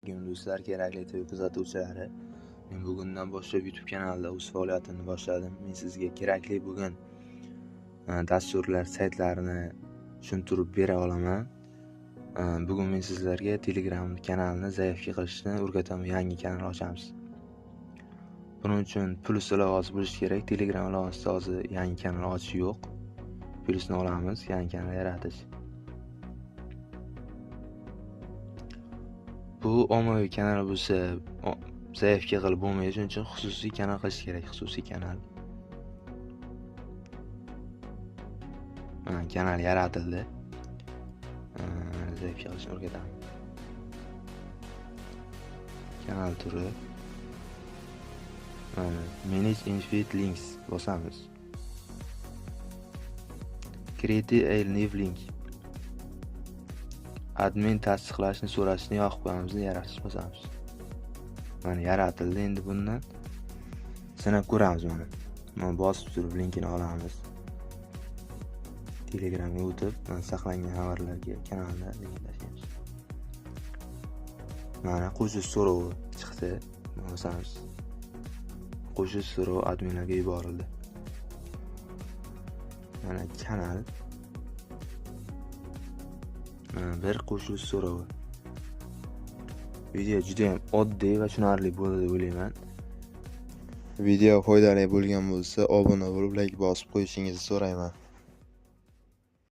Do'stlar, kerakli TV kuzatuvchilari, men bugundan boshlab YouTube kanalida o'z faoliyatimni boshladim. Men sizga kerakli bo'lgan dasturlar, saytlarni tushuntirib bera olaman. Bugun men sizlarga Telegram kanalini zaifga qilishni o'rgataman. Yangi kanal ochamiz. Buning uchun plyus ilovasi bo'lishi kerak. Telegram ilovasida hozir yangi kanal ochish yo'q. Plyusni olamiz, yangi kanal yaratish. Bu ommaviy kanal bo'lsa, zaifga qilib bo'lmaydi. Shuning uchun xususiy kanal qilish kerak, xususiy kanal. Mana kanal yaratildi. Zaifga qilishni o'rgataman. Kanal turi. Mana Manage Infinite Links bosamiz. Create a new link. Admin tasdiqlashni so'rashni yoqib qo'yamiz, yaratish bosamiz. Mana yaratildi. Endi bundan sinab ko'ramiz mana. Mana bosib turib linkini olamiz. Telegramga o'tib, mana saqlangan xabarlarga kanalda link tashlaymiz. Mana qo'shish so'rovi chiqdi. Bosamiz. Qo'shish so'rovi adminlarga yuborildi. Mana kanal. Mana bir qo'shish so'rovi. Video juda ham oddiy va tushunarli bo'ldi deb o'ylayman. Video foydali bo'lgan bo'lsa, obuna bo'lib, like bosib qo'yishingizni so'rayman.